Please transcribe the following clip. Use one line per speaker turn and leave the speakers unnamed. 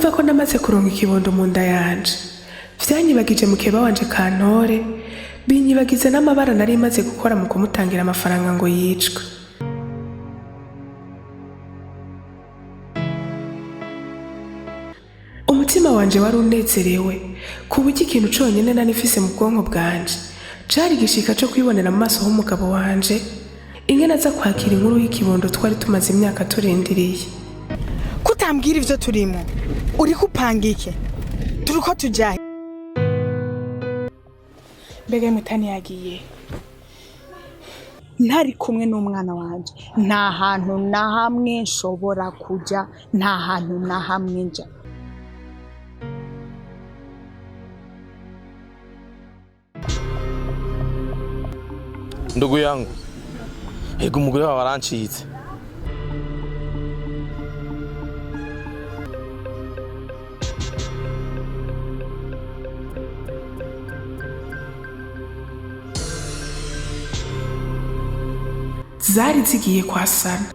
Kumva ko namaze kuronka ikibondo mu nda yanje vyanyibagije mukeba wanje Kantore, binyibagize n'amabara nari maze gukora mu kumutangira amafaranga ngo yicwe. Umutima wanje wari unezerewe ku buryo ikintu conyene nari mfise mu bwonko bwanje cari igishika co kwibonera mu maso h'umugabo wanje ingene aza kwakira inkuru y'ikibondo twari tumaze imyaka turindiriye.
Kutambwira ivyo turimo, uriko upanga iki? Turiko tujahe?
Mbega mutani yagiye?
Ntari kumwe n'umwana wanje nta hantu na hamwe nshobora kuja, nta hantu na hamwe nja.
Ndugu yangu, ego, umugore wawe arancitse.
Zari zigiye kwa Sana.